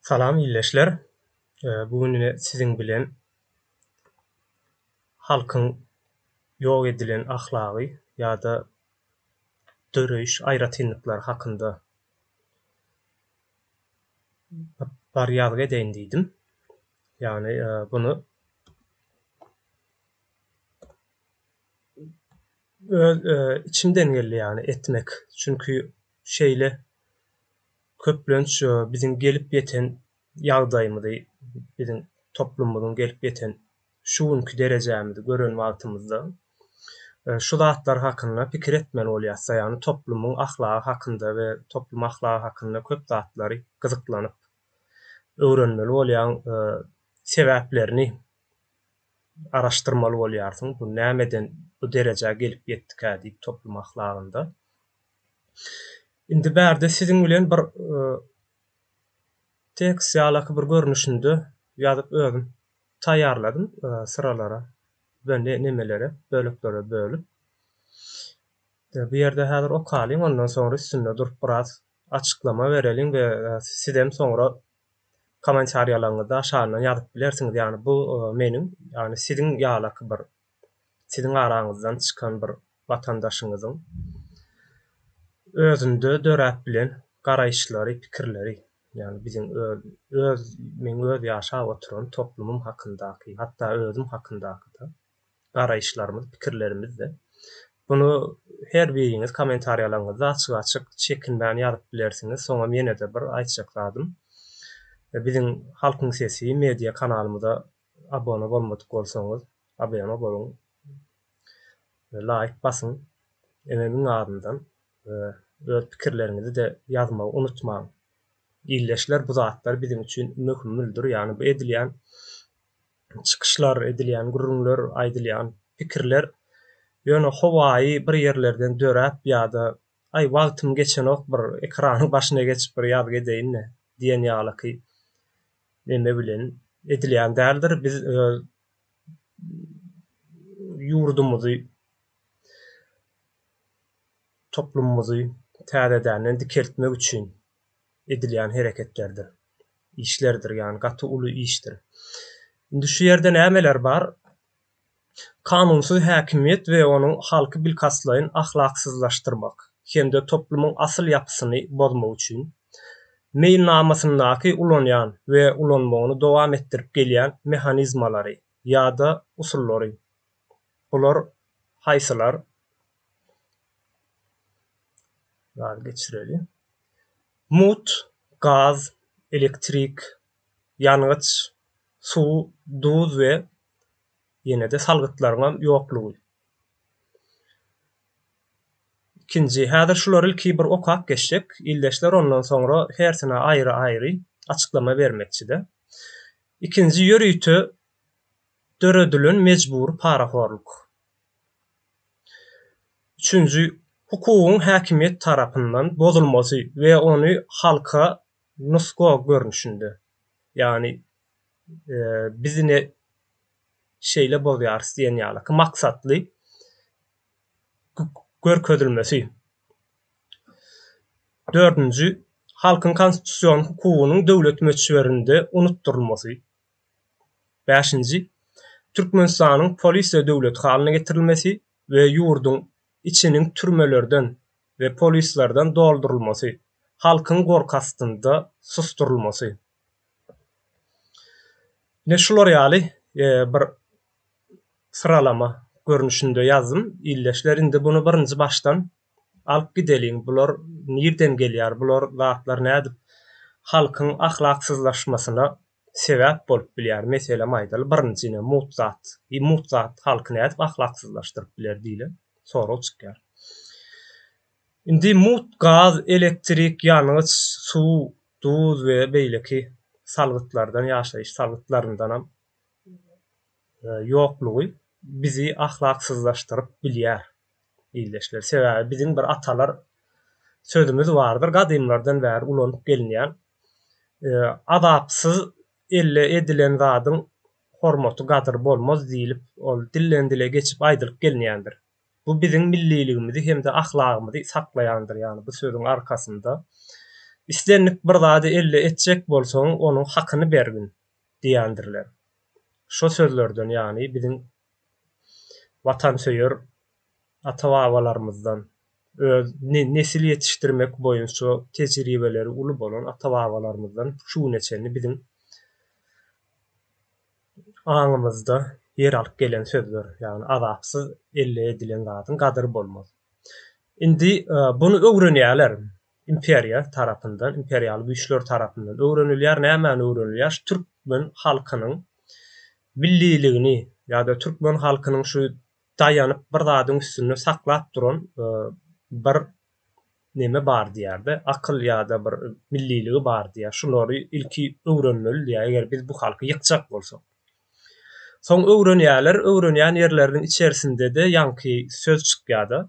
Salam ildeşler! Bu gün ine siziň bilen halkyň ýok edilen ahlagy ýa-da döreýiş aýratynlyklary hakynda bir ýazgy edeýin diýdim. Ýagny buny öz içimden geldi ýagny etmek. Çünki şeýle köplenç biziň gelip ýeten ýagdaýymyzy, biziň toplumymyzyň gelip ýeten şu günki derejämizi gören wagtymyzda şu zatlar hakynda pikir etmeli bolýarys-da, ýagny toplumyň ahlagy hakynda we toplum ahlagy hakynda köp zatlary gyzyklanyp öwrenmeli bolýaň, sebäplerini araşdyrmaly bolýarsyň, bu nämeden bu derejä gelip ýetdikä diýip toplum ahlagynda. Indi bärde siziň bilen bir tekst ýalaky bir görnüşinde ýazyp özüm taýýarladym syralara we nemelere böleklere bölüp. Bu ýerde häzir okalyň ondan soňra üstünde durup biraz açyklama bereliň we sizem soňra kommentariýalaryňyzda aşagyndan ýazyp bilersiňiz ýagny bu meniň ýagny siziň ýalaky bir siziň araňyzdan çykan bir watandaşyňyzyň özünde döräp bilen garaýyşlary, pikirleri, ýagny biziň öz, öz, meň öz ýaşap oturan toplumym hakyndaky, hatda özüm hakyndaky-da garaýyşlarymyz, pikirlerimiz-de. Buny her biriňiz kommentariýalaryňyzda açyk-açyk, çekinmän ýazyp bilersiňiz. Soňam ýene-de bir aýtjak zadym, biziň Halkyň sesi media kanalymyza abona bolmadyk bolsaňyz, abona boluň we laýk basyň MMiň adyndan we öz pikirleriňizi-de ýazmagy unutmaň. Ildeşler bu zatlar biziň üçin möhümldir, ýagny bu edilýän çykyşlar, edilýän gürrüňler, aýdylýan pikirler ýöne howaýy bir ýerlerden döräp ýa-da aý wagtym geçenok bir ekranyň başyna geçip bir ýazgy edeýin-le diýen ýalyky neme bilen edilýän däldir. Biz öz ýurdumyzy, toplumymyzy täzedänden dikeltmek üçin edilýän hereketlerdir, işlerdir, ýagny gaty uly işdir. Indi şu ýerde nämeler bar? Kanunsyz häkimiýet we onuň halky bilkastlaýyn ahlaksyzlaşdyrmak hem-de toplumyň asyl ýapysyny bozmak üçin meýilnamasyndaky ulanýan we ulanmagyny dowam etdirip gelýän mehanizmalary ýa-da usullary. Bular haýsylar? Gaz geçireli. Mut, gaz, elektrik, ýangyç, suw, duz we ýene-de salgytlaryňam ýoklugy. Ikinji, häzir şulary ilki bir okap geçjek, ildeşler ondan soňra hersine aýry-aýry açyklama bermekçi-de. Ikinji, ýörite döredilen mejbury parahorluk. Üçünji, hukugyň häkimiýet tarapyndan bozulmasy we ony halka nusga görnüşinde, ýagny biz ine şeýle bozýarys diýen ýalyky maksatly görkezilmesi. Dördünji, halkyň konstitusion hukugynyň döwlet möçberinde unutdyrylmasy. Bäşinji, Türkmenistanyň polisiýa döwleti halyna getirilmesi we ýurduň içiniň türmelerden we polislerden doldurylmasy, halkyň gorky astynda susdurylmasy. Ine şular ýaly bir syralama görnüşinde ýazdym. Ildeşler indi buny birinji başdan alyp gideliň. Bular nirden gelýär? Bular zatlar nädip halkyň ahlaksyzlaşmasyna sebäp bolup bilýär? Meselem aýdaly birinji ine mugt zat. Mugt zat halky nädip ahlaksyzlaşdyryp biler diýlen sorag çykýar. Indi mugt gaz, elektrik, ýangyç, suw, duz we beýleki salgytlardan, ýaşaýyş salgytlaryndanam ýoklugy bizi ahlaksyzlaşdyryp bilýär, ildeşler. Sebäbi biziň bir atalar sözümiz bardyr, gadymlardan bäri ulanyp gelinýän, Azapsyz elle edilen zadyň hormaty, gadyry bolmaz diýlip, ol dilden-dile geçip aýdylyp gelinýändir. Bu biziň milliligimizi hem-de ahlagymyzy saklaýandyr, ýagny bu sözüň arkasynda. Islendik bir zady elde etjek bolsaň, onuň hakyny bergin diýendirler. Şo sözlerden, ýagny biziň watansöýer ata-babalarymyzdan, öz nesil ýetişdirmek boýunça tejribeleri uly bolan ata-babalarymyzdan şu güne çenli biziň aňymyzda ýer alyp gelen sözler, ýagny azapsyz elde edilen zadyň gadyry bolmaz. Indi buny öwrenýärler imperiýa tarapyndan, imperial güýçler tarapyndan öwrenilýär. Nämäni öwrenilýär? Şu türkmen halkynyň milliligini ýa-da türkmen halkynyň şu daýanyp bir zadyň üstünde saklap duran bir neme bar diýýär-de, akyl ýa-da bir milliligi bar diýýär. Şulary ilki öwrenmeli diýýär, eger biz bu halky ýykjak bolsak. Soň öwrenýärler, öwrenýän ýerleriniň içerisinde-de ýaňky söz çykýar-da.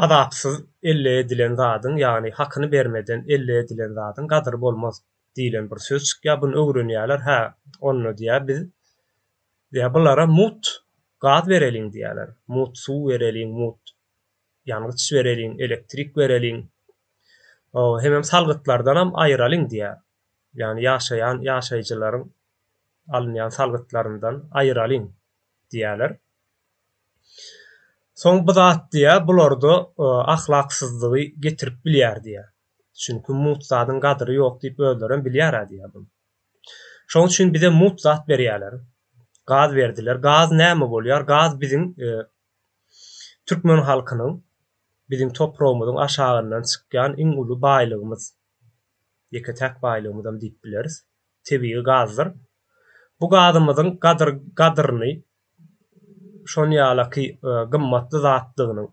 Azapsyz elde edilen zadyň, ýagny hakyny bermeden elde edilen zadyň gadyry bolmaz diýlen bir söz çykýar. Buny öwrenýärler, hä, onda diýýär biz diýýär bulara mugt gaz bereliň diýýärler. Mugt suw bereliň, mugt ýangyç bereliň, elektrik bereliň. Hemem salgytlardanam aýyralyň diýýär. Ýagny ýaşaýan ýaşaýjylaryň alynýan salgytlaryndan aýyralyň diýýärler. Soň bu zat diýýär, bularda ahlaksyzlygy getirip bilýär diýýär. Çünki mugt zadyň gadyry ýok diýip özlerem bilýär-ä diýýär bunu. Şonuň üçin bize mugt zat berýärler. Gaz berdiler. Gaz näme bolýar? Gaz biziň türkmen halkynyň, biziň topragymyzyň aşagyndan çykýan iň uly baýlygymyz. Ýeke-täk baýlygymyzam diýip bileris. Tebigy gazdyr. Bu gazymyzyň gadyr gadyryny şon ýalaky gymmatly zatdygynyň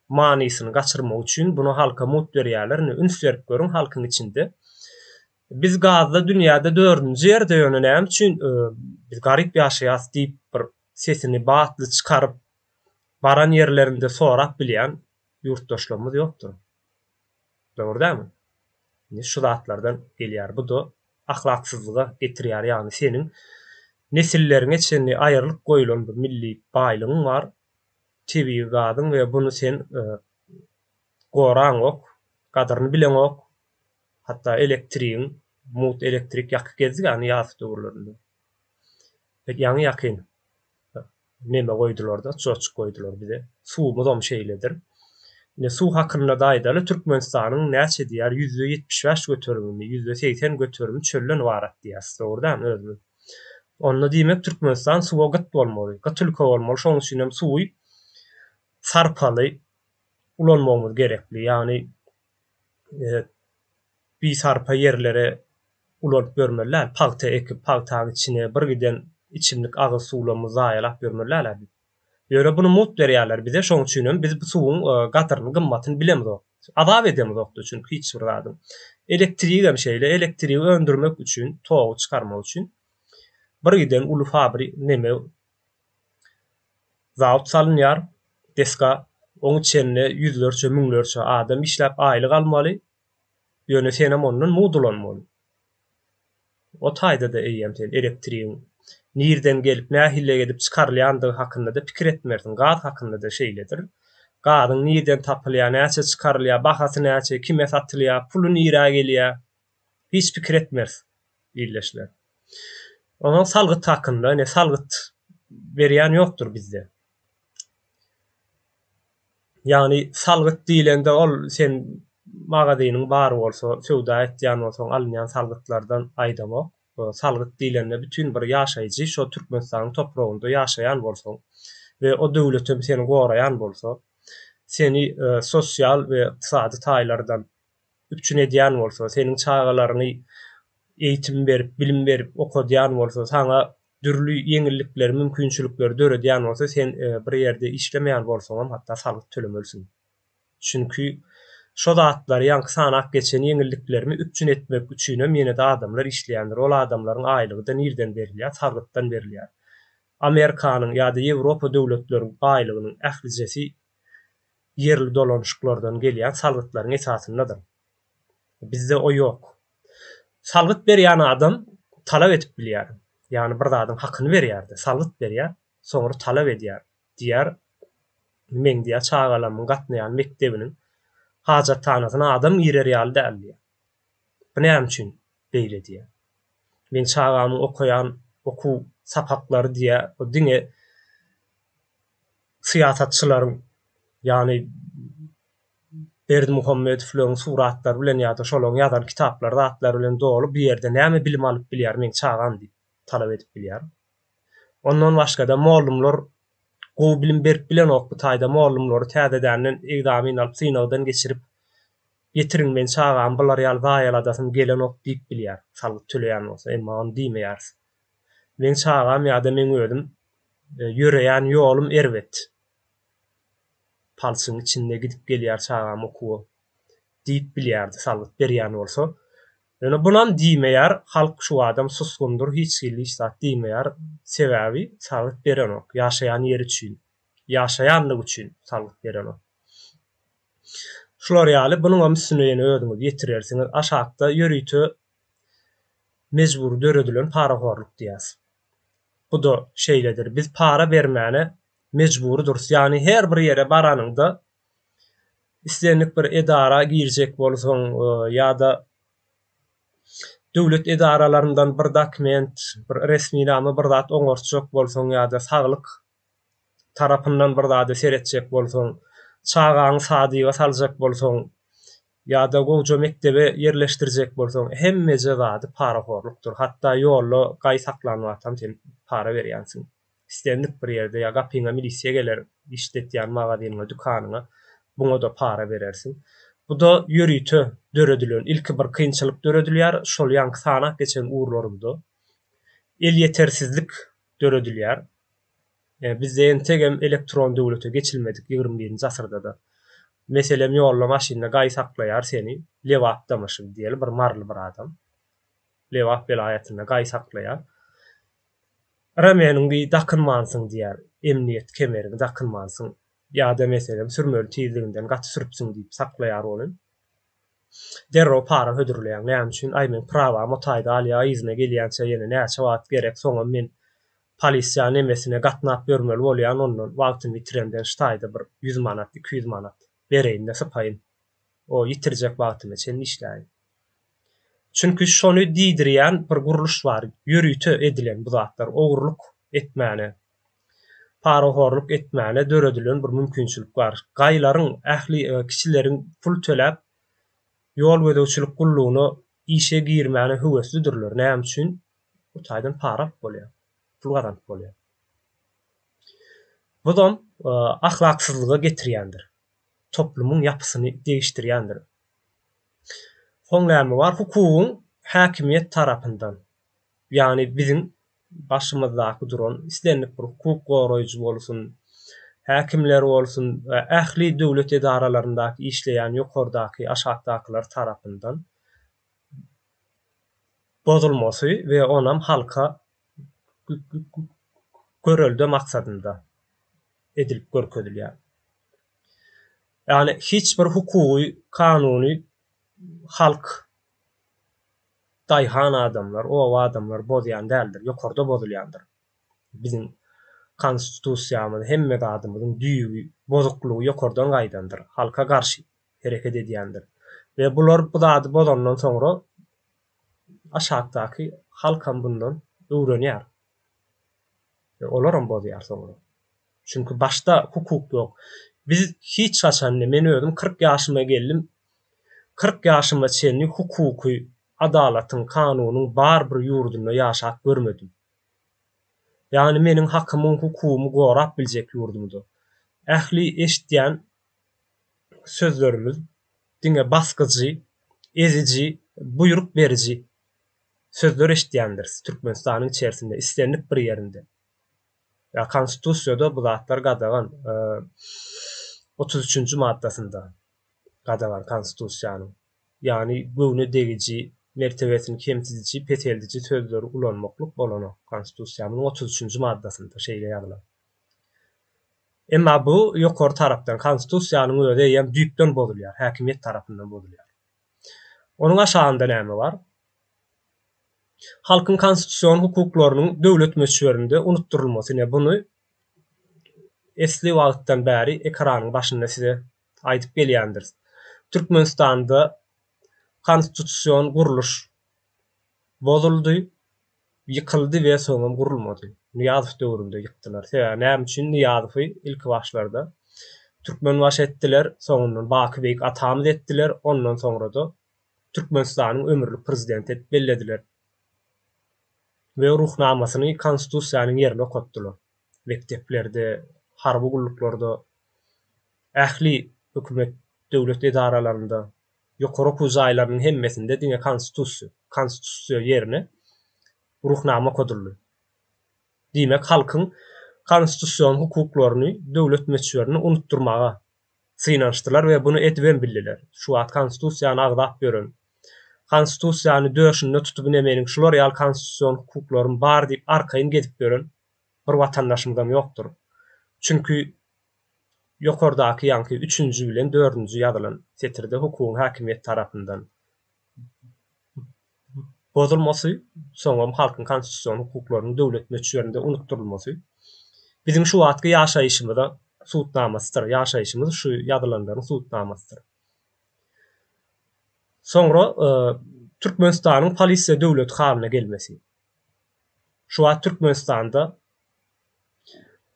manysyny gaçyrmak üçin buny halka mugt berýärler. Indi üns berip görüň halkyň içinde. Biz gazda dünýäde dördünji ýerde ýöne näme üçin biz garyp ýaşaýas diýip bir sesini batly çykaryp baran ýerlerinde sorap bilýän ýurtdaşlarymyz ýokdur. Dogry dälmi? Indi şu zatlardan gelýär. Bu-da ahlaksyzlyga getirýär, ýagny seniň nesilleriňe çenli aýrylyp goýlan bir milli baýlygyň bar, tebigy gazyň we buny sen goraňok, gadyryny bileňok, hatda elektrigiň, mugt elektrik ýakyp gezdik-ä Nyýazow döwürlerinde. Ýaňy-ýakyn neme goýdular-da, çoçuk goýdular bize. Suwumyzam şeýledir. Indi suw hakynda-da aýdaly, Türkmenistanyň näçe diýýär, 75% göterimimi, 80% göterimi çölden ybarat diýýäris, dogry dälmi özümiz? Onda diýmek Türkmenistan suwa gyt bolmaly, gyt ülke bolmaly, şonuň üçin hem suwy sarpaly ulanmagymyz gerekli. Ýagny bisarpa ýerlere ulanyp ýörmeli däl. Pagta ekip, pagtaň içine bir giden içimlik agyz suwlarymyzy zaýalap ýörmeli däl-ä biz. Ýöne buny mugt berýärler bize, şoň üçinem biz bu suwuň gadyryny, gymmatyny bilemzok. Azap edemizok-da çünki hiç bir zadyň. Elektrigem şeýle, elektrigi öndürmek üçin, togy çykarmak üçin bir giden uly fabri neme zawod salynýar, desga, oň içinde ýüzlerçe, müňlerçe adam işläp aýlyk almaly. Ýöne senem ondan mugt ulanmaly. O taýda-da eýýäm sen elektrigiň nirden gelip, nähili edip çykarylýandygy hakynda-da pikir etmersiň. Gaz hakynda-da şeýledir. Gazyň nirden tapylýar, näçe çykarylýar, bahasy näçe, kime satylýar, puly nirä gelýär, hiç pikir etmeris ildeşler. Onsoň salgyt hakynda, ine salgyt berýän ýokdur bizde. Ýagny salgyt diýlende ol sen magazynyň bar bolsa, söwda etýän bolsaň alynýan salgytlardan aýdamok. Salgyt diýlende bütin bir ýaşaýjy şo Türkmenistanyň topragynda ýaşaýan bolsaň we o döwletem seni goraýan bolsa, seni sosial we ykdysady taýlardan üpjün edýän bolsa, seniň çagalaryňy eýitim berip, bilim berip okadýan bolsa, saňa dürli ýeňillikleri, mümkinçilikleri döredýän bolsa, sen bir ýerde işlemeýän bolsaňam hatda salgyt tölemelisiň. Çünki şo zatlary, ýaňky sanap geçen ýeňilliklerimi üpjün etmek üçinem ýene-de adamlar işleýändir. Ol adamlaryň aýlygy-da nirden berilýär? Salgytdan berilýär. Amerikanyň ýa-da Ýewropa döwletleriň aýlygynyň ählijesi ýerli dolanyşyklardan gelýän salgytlaryň esasyndadyr. Bizde o ýok. Salgyt berýän adam talap edip bilýär. Ýagny bir zadyň hakyny berýär-de, salgyt berýär, soňra talap edýär. Diýýär. Meň diýýär çagalarymyň gatnaýan mekdebiniň hajathanasyna adam girer ýaly däl diýýär. Bu näme üçin beýle diýýär. Meň çagamyň okaýan okuw sapaklary diýýär, bu diňe syýasatçylaryň, ýagny Berdimuhamedowlaryň suratlary bilen ýa-da şolaryň ýazan kitaplary zatlary bilen doly bu ýerde näme bilim alyp bilýär meň çagam diýip talap edip bilýär. Ondan başgada mollumlar gowy bilim berip bilenok bu taýda mollumlary täzedänden egzamin alyp synagdan geçirip getiriň men çagamy bular ýaly zaýaladasym gelenok diýip bilýär salgyt töleýän bolsa emma ony diýmeýäris. Meň çagam ýa-da meň özüm ýöreýän ýolum erbet palçygyň içinde gidip gelýär çagam okuwa diýip bilýärdi salgyt berýän bolsa. Ýöne bunam diýmeýär halk şu adam susgundyr hiç hili hiç zat diýmeýär sebäbi salgyt berenok ýaşaýan ýeri üçin ýaşaýanlygy üçin salgyt berenok. Şular ýaly bunuňam üstüne ýene özüňiz ýetirersiňiz aşakda ýörite mejbury döredilen parahorluk diýýäs. Buda şeýledir biz para bermäne mejburydyrys. Ýagny her bir ýere baranyňda islendik bir edara girjek bolsaň ýa-da döwlet edaralaryndan bir dokument, bir resminama bir zat oňartjak bolsaň ýa-da saglyk tarapyndan bir zada seretjek bolsaň, çagaňy sadyga saljak bolsaň ýa-da gowja mekdebe ýerleşdirjek bolsaň, hemmeje zady parahorlukdyr. Hatda ýolda gaý saklan wagtam sen para berýänsiň. Islendik bir ýerde ýa gapyňa milisiýa geler, işletýän magazynyňa, dükanyňa, buňa-da para berersiň. Bu-da ýörite döredilen, ilki bir kynçylyk döredilýär, şol ýaňky sanap geçen ugurlarymda elýetersizlik döredilýär. Bizde entegem elektron döwlete geçilmedik ýigrimi birinji asyrda-da. Meselem, ýolda maşynda gaý saklaýar seni, Lebapdamyşyn diýeli bir maryly bir adam. Lebap welaýatynda gaý saklaýar. Remeniňi dakynmansyň diýýär, emniýet kemeriňi dakynmansyň ýa-da meselem sürmeli tizligiňden gaty sürüpsiň diýip saklaýar ony. Derrew para hödürleýäň. Näme üçin? Aý meň prawam o taýda alýar, yzyna gelýänçä ýene näçe wagt gerek, soňam men polisiýa nemesine gatnap ýörmeli bolýan ondan wagtymy ýitiremden şu taýda bir ýüz manat, 200 manat bereýin-de sypaýyn. O ýitirjek wagtyma çenli işläýin. Çünki şony diýdirýän bir gurluş bar, ýörite edilen bu zatlar, ogurlyk etmäne, parahorluk etmäne döredilen bir mümkinçilik bar. Gaýlaryň, ähli kişileriň pul töläp ýol gözegçilik gullugyna işe girmäne höweslidirler. Näme üçin? Bu taýdan para alyp bolýar, pul gazanyp bolýar. Budam ahlaksyzlyga getirýändir, toplumyň ýapysyny degişdirýändir. Soň näme bar? Hukugyň häkimiýet tarapyndan, ýagny biziň başymyzdaky duran islendik bir hukuk goraýjy bolsun, häkimler bolsun we ähli döwlet edaralaryndaky işleýän ýokardaky, aşakdakylar tarapyndan bozulmasy we onam halka görelde maksadynda edilip görkezilýär. Ýagny hiç bir hukugy, kanuny halk, daýhan adamlar, oba adamlar bozýan däldir, ýokarda bozulýandyr. Biziň konstitusiýamyz, hemme zadymyzyň düýbi, bozuklygy ýokardan gaýdandyr, halka garşy hereket edýändir. We bular bu zady bozandan soňra aşakdaky halkam bundan öwrenýär. We olaram bozýar soňra. Çünki başda hukuk ýok. Biz hiç haçan indi men özüm 40 ýaşyma geldim. 40 ýaşyma çenli hukuky, adalatyň, kanunyň bar bir ýurdunda ýaşap görmedim. Ýagny meniň hakymyň, hukugymy gorap biljek ýurdumda. Ähli eşitýän sözlerimiz diňe basgyjy, eziji, buýruk beriji sözler eşitýändiris Türkmenistanyň içerisinde islendik bir ýerinde. Ýa konstitusiýada bu zatlar gadagan. 33-nji maddasynda gadagan konstitusiýanyň. Ýagny göwne degiji, mertebesini kemsidiji, peseldiji sözleri ulanmaklyk bolanok konstitusiýamyzyň 33-nji maddasynda şeýle ýazylan. Emma bu ýokary tarapdan konstitusiýanyň özi eýýäm düýpden bozulýar, häkimiýet tarapyndan bozulýar. Onuň aşagynda näme bar? Halkyň konstitusion hukuklarynyň döwlet möçberinde unutdyrylmasy ine buny. esli wagtdan bäri ekranyň başynda size aýdyp gelýändiris. Türkmenistanda konstitusion gurluş bozuldy, ýykyldy we soňam gurulmady. Nyýazow döwründe ýykdylar. Sebäbi näme üçin Nyýazowy ilki başlarda Türkmenbaşy etdiler, soňundan Baky beýik atamyz etdiler, ondan soňra-da Türkmenistanyň ömürlik prezidenti edip bellediler we Ruhnamasyny Konstitusiýanyň ýerine okatdylar. Mekdeplerde, harby gulluklarda, ähli hökümet, döwlet edaralarynda, ýokary okuw jaýlarynyň hemmesinde diňe Konstitusiýa, Konstitusiýa ýerine Ruhnama okadyldy. Diýmek, halkyň konstitusion hukuklaryny döwlet möçberinde unutdyrmaga synanyşdylar we buny edibem bildiler. Şu wagt Konstitusiýany agzap ýören, Konstitusiýany döşünde tutup ine meniň şular ýaly konstitusion hukuklarym bar diýip arkaýyn gezip ýören bir watandaşymyzam ýokdur. Çünki ýokardaky ýaňky üçünji bilen dördünji ýazylan setirde hukugyň häkimiýet tarapyndan bozulmasy, soňam halkyň konstitusion hukuklarynyň döwlet möçberinde unutdyrylmasy biziň şu wagtky ýaşaýşymyza subutnamasydyr, ýaşaýşymyz şu ýazylanlaryň subutnamasydyr. Soňra Türkmenistanyň polisiýa döwleti halyna gelmesi. Şu wagt Türkmenistanda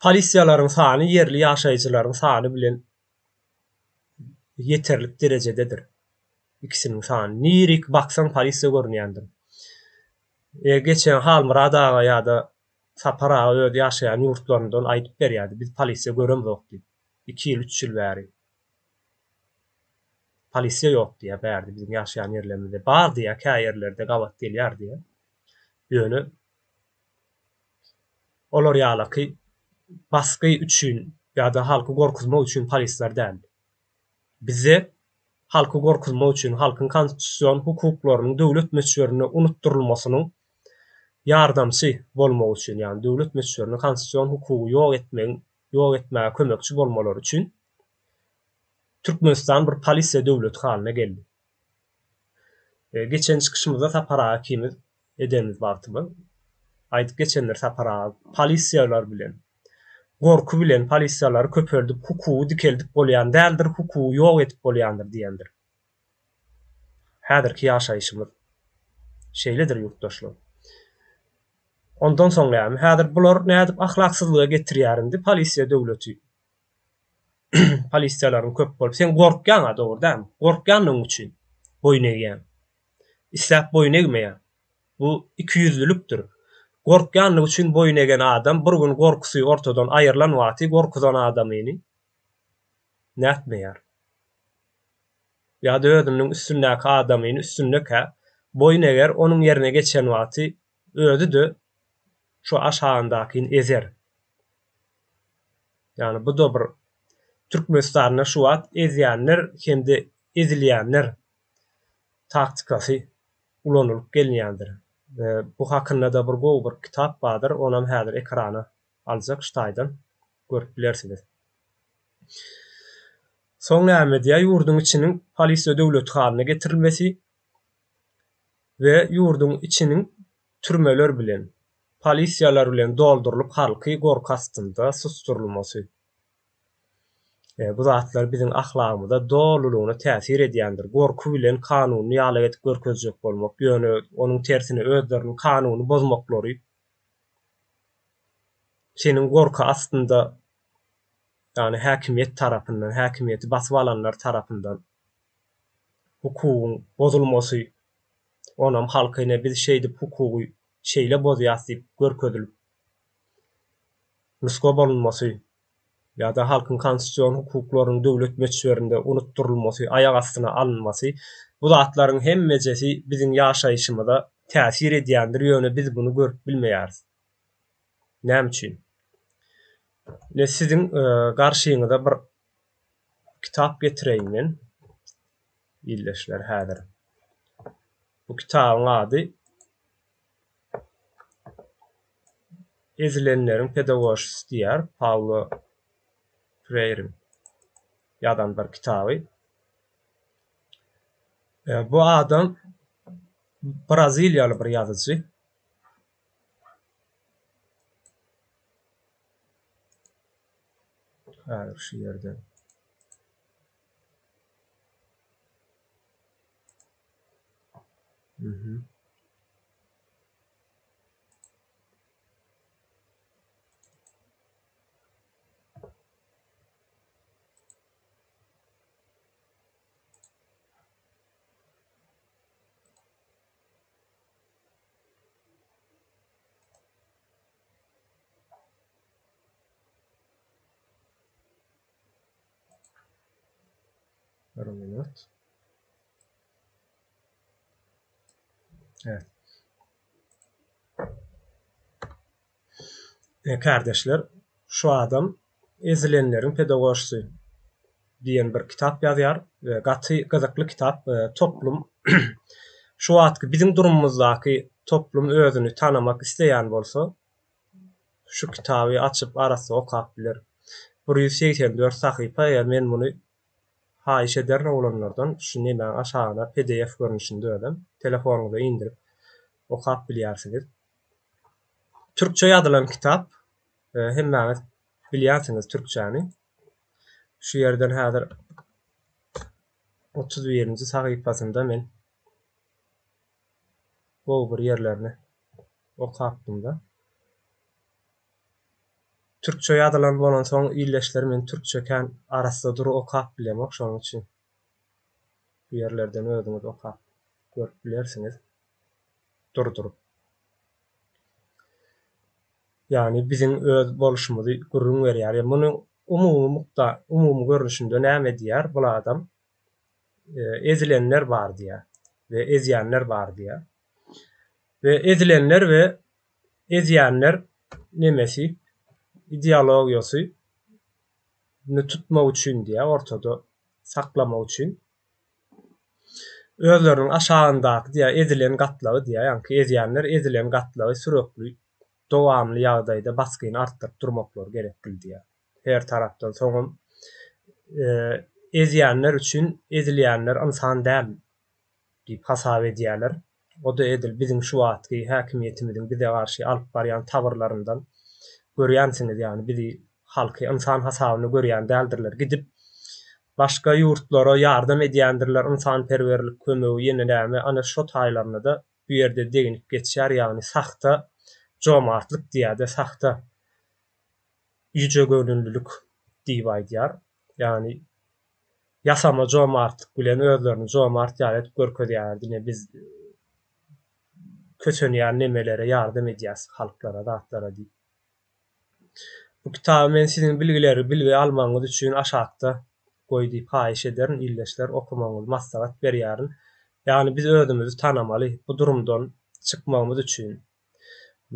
polisiýalaryň sany ýerli ýaşaýjylaryň sany bilen ýeterlik derejededir. Ikisiniň sany. Nirik baksaň polisiýa görünýändir. E, geçen Halmyrat aga ýa-da Sapar aga öz ýaşaýan ýurtlaryndan aýdyp berýärdi, biz polisiýa göremzok diýip. Iki ýyl, üç ýyl bäri. Polisiýa ýok diýýär bärde biziň ýaşaýan ýerlerimizde. Bar diýýär, kä ýerlerde gabat gelýär diýýär. Ýöne olar ýalaky basgy üçin ýa-da halky gorkuzmak üçin polisler däl. Bizde halky gorkuzmak üçin halkyň konstitusion hukuklarynyň döwlet möçberinde unutdyrylmasynyň ýardamçy bolmagy üçin, ýagny döwlet möçberinde konstitusion hukugy ýok etmegiň ýok etmäge kömekçi bolmalary üçin Türkmenistan bir polisiýa döwleti halyna geldi. Geçen çykyşymyzda Sapar aga ikimiz edenimiz wagtymyz aýdyp geçendir Sapar aga polisiýalar bilen gorky bilen polisiýalary köpeldip hukugy dikeldip bolýan däldir hukugy ýok edip bolýandyr diýendir. Häzirki ýaşaýşymyz şeýledir ýurtdaşlar. Ondan soň näme? Häzir bular nädip ahlaksyzlyga getirýär indi polisiýa döwleti. Polisiýalaryň köp bolup, sen gorkýaň-a dogry dälmi? Gorkýanlygyň üçin boýun egýäň. Isläp boýun egmeýäň. Bu ikiýüzlülikdir. Gorkýanlygy üçin boýun egen adam bir gün gorkusy ortadan aýrylan wagty gorkuzan adamyny nätmeýär. Ýa-da özüniň üstündäki adamyny üstündekä boýun eger, onuň ýerine geçen wagty özi-de şu aşagyndakyny ezer. Ýagny bu-da bir Türkmenistanda şu wagt ezýänler hem-de ezilýänler taktikasy ulanylyp gelinýändir. Bu hakynda-da bir gowy bir kitap bardyr, onam häzir ekrana aljak şu taýdan görüp bilersiňiz. Soň näme edýär? Ýurduň içiniň polisiýa döwleti halyna getirilmesi we ýurduň içiniň türmeler bilen, polisiýalar bilen doldurylyp halky gorky astynda susdurylmasy. Bu zatlar biziň ahlagymyza dolulygyna täsir edýändir. Gorky bilen kanunyny ýalak edip görkezjek bolmak, ýöne onuň tersine özleriniň kanuny bozmaklary seniň gorky astynda, ýagny häkimiýet tarapyndan, häkimiýeti basyp alanlar tarapyndan hukugyň bozulmasy, onam halka ine biz şeýdip hukugy şeýle bozýas diýip görkezilip nusga bolunmasy ýa-da halkyň konstitusion hukuklarynyň döwlet möçberinde unutdyrylmasy, aýak astyna alynmasy, bu zatlaryň hemmejesi biziň ýaşaýşymyza täsir edýändir, ýöne biz muny görüp bilmeýäris. Näme üçin? Ine siziň garşyňyza bir kitap getireýin men ildeşler häzir. Bu kitabyň ady Ezilenleriň pedagojysy diýýär Paulo Freiriň ýazan bir kitaby. Bu adam braziliýaly bir ýazyjy. Häzir şu ýerden. Mhm. Bir minut. Evet. E, kardeşler, şu adam Ezilenleriň pedagojysy diýen bir kitap ýazýar we gaty gyzykly kitap. E, toplum şu wagtky biziň durumymyzdaky toplum özüni tanamak isleýän bolsa, şu kitaby açyp arassa okap biler. 184 sahypa eger men muny haýyş ederin oglanlardan şu nemäň aşagyna pdf görnüşinde özem telefonyňyza indirip okap bilýärsiňiz. Türkçe ýazylan kitap. Hemmäňiz bilýänsiňiz türkçäni. Şu ýerden häzir 31-nji sahypasynda men gowy bir ýerlerini okapdym-da. Türkçe ýazylan bolansoň ildeşler men türkçe kän arassa dury okap bilemok şonuň üçin bu ýerlerden özüňiz okap görüp bilersiňiz durduryp. Ýagny biziň öz bolşumyzy gürrüň berýär. Ýa munuň umumy mukda umumy görnüşinde näme diýýär bul adam? Ezilenler bar diýýär we ezýänler bar diýýär. We ezilenler we ezýänler nemesi ideologiýasy ny tutmak üçin diýýär ortada saklamak üçin özleriniň aşagyndaky diýýär ezilen gatlagy diýýär ýaňky ezýänler ezilen gatlagy sürekli dowamly ýagdaýda basgyny artdyryp durmaklary gerekli diýýär. Her tarapdan soňam ezýänler üçin ezilýänler ynsan däl diýip hasap edýärler. O-da edil biziň şu wagtky häkimiýetimiziň bize garşy alyp barýan tabyrlaryndan görýänsiňiz, ýagny bizi halky ynsan hasabynda görýän däldirler. Gidip başga ýurtlara ýardam edýändirler, ynsanperwerlik kömegi ýene näme, ana şo taýlaryna-da bu ýerde deginip geçýär, ýagny sahta jomartlyk diýýär-de, sahta ýüjegöwünlilik diýip aýdýar. Ýagny ýasama jomartlyk bilen özlerini jomart ýaly edip görkezýärler, diňe biz kösenýän nemelere ýardam edýäs, halklara, zatlara diýip. Bu kitaby men siziň bilgileri bilgi almagyňyz üçin aşakda goý diýip haýyş ederin, ildeşler, okamagyňyzy maslahat berýärin. Ýagny biz özümizi tanamaly, bu durumdan çykmagymyz üçin.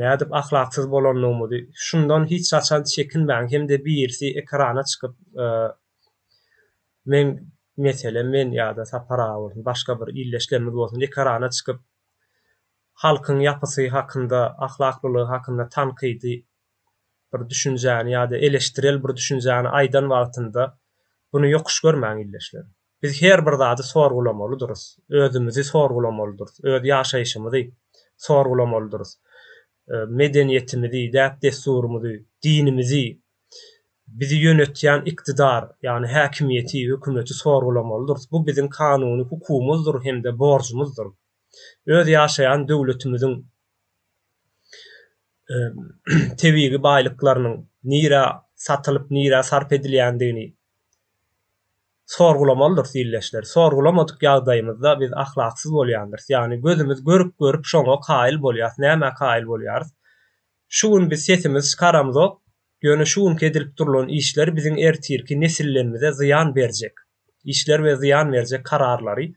Nädip ahlaksyz bolandygymyzy, şundan hiç haçan çekinmäň hem-de birisi ekrana çykyp men meselem men ýa-da Sapar aga bolsun başga bir ildeşlerimiz bolsun ekrana çykyp halkyň ýapysy hakynda ahlaklylygy hakynda tankydy bir düşünjäni ýa-da eleştirel bir düşünjäni aýdan wagtynda buny ýokuş görmäň ildeşler. Biz her bir zady sorgulamalydyrys, özümizi sorgulamalydyrys, öz ýaşaýşymyzy sorgulamalydyrys. Medeniýetimizi, däp-dessurymyzy, dinimizi, bizi ýönetýän iktidar, ýagny häkimiýeti, hökümeti sorgulamalydyrys. Bu biziň kanuny hukugymyzdyr hem-de borjumyzdyr. Öz ýaşaýan döwletimiziň tebigy baýlyklarynyň nirä satylyp, nirä sarp edilýändigini Sorgulamalydyrys ildeşler. Sorgulamadyk ýagdaýymyzda biz ahlaksyz bolýandyrys. Ýagny gözümiz görüp-görüp şoňa kaýyl bolýas. Nämä kaýyl bolýarys? Şu gün biz sesimizi çykaramzok, ýöne şu günki edilip durlan işler biziň ertirki nesillerimize zyýan berjek işler we zyýan berjek kararlary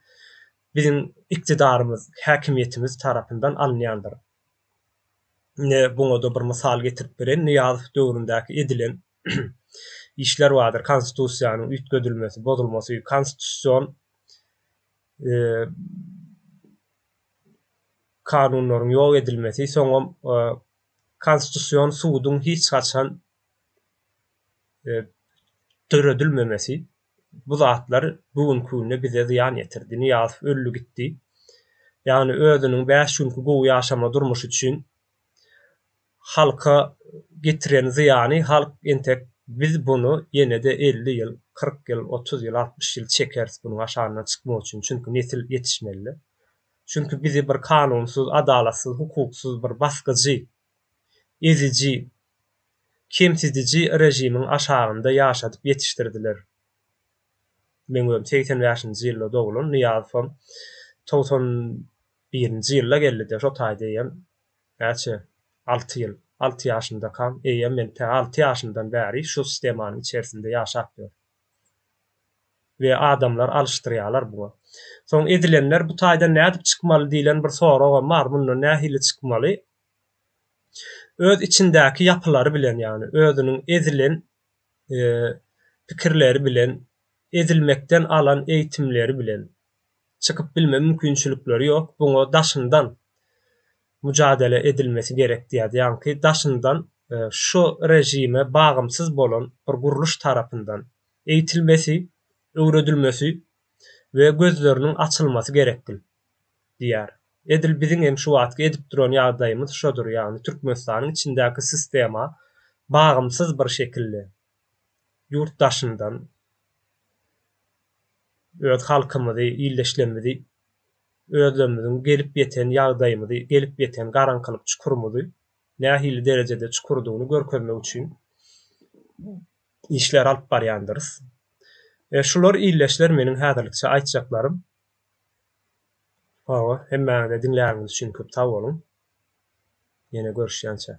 biziň iktidarymyz, häkimiýetimiz tarapyndan alynýandyr. Ine buňada bir mysal getirip bereýin. Nyýazow döwründäki edilen işler bardyr. Konstitusiýanyň üýtgedilmesi, bozulmasy, konstitusion e, kanunlaryň ýok edilmesi, soňam e, konstitusion suduň hiç haçan e, döredilmemesi bu zatlar bu günki günde bize zyýan ýetirdi. Nyýazow öldi gitdi. Ýagny özüniň 5 günki gowy ýaşama durmuşy üçin halka getiren zyýany halk entek Biz buny ýene-de 50 ýyl, 40 ýyl, 30 ýyl, 60 ýyl çekeris bunuň aşagyndan çykmak üçin, çünki nesil ýetişmeli. Çünki bizi bir kanunsyz, adalatsyz, hukuksyz bir basgyjy, eziji, kemsidiji režimiň aşagynda ýaşadyp ýetişdirdiler. Meň özüm 85-nji ýylda doglan, Nyýazowam 91-nji ýylda geldi-de, şo taýda eýýäm näçe, alty ýyl, alty ýaşymdakam, eýýäm men tä alty ýaşymdan bäri şu sistemanyň içerisinde ýaşap ýörün. We adamlar alyşdyrýarlar buňa. Soň ezilenler bu taýdan nädip çykmaly diýlen bir soragam bar, mundan nähili çykmaly? Öz içindäki ýapylary bilen, ýagny özüniň ezilen pikirleri bilen, ezilmekden alan eýitimleri bilen çykyp bilme mümkinçilikleri ýok, buňa daşyndan müjadele edilmesi gerek diýýärdi. Ýaňky daşyndan şu režime bagymsyz bolan bir gurluş tarapyndan eýitilmesi, öwredilmesi we gözleriniň açylmasy gerekdil diýýär. Edil biziň hem şu wagtky edip duran ýagdaýymyz şodur, ýagny Türkmenistanyň içindäki sistema bagymsyz bir şekilde ýurt daşyndan öz halkymyzy, ildeşlerimizi özlerimiziň gelip ýeten ýagdaýymyzy, gelip ýeten garaňkylyk çukurymyzy nähili derejede çukurdygyny görkezmek üçin işler alyp barýandyrys. E, şular ildeşler meniň häzirlikçe aýtjaklarym. Hawa, hemmäňize diňläniňiz üçin köp sag boluň. Ýene görüşýänçä.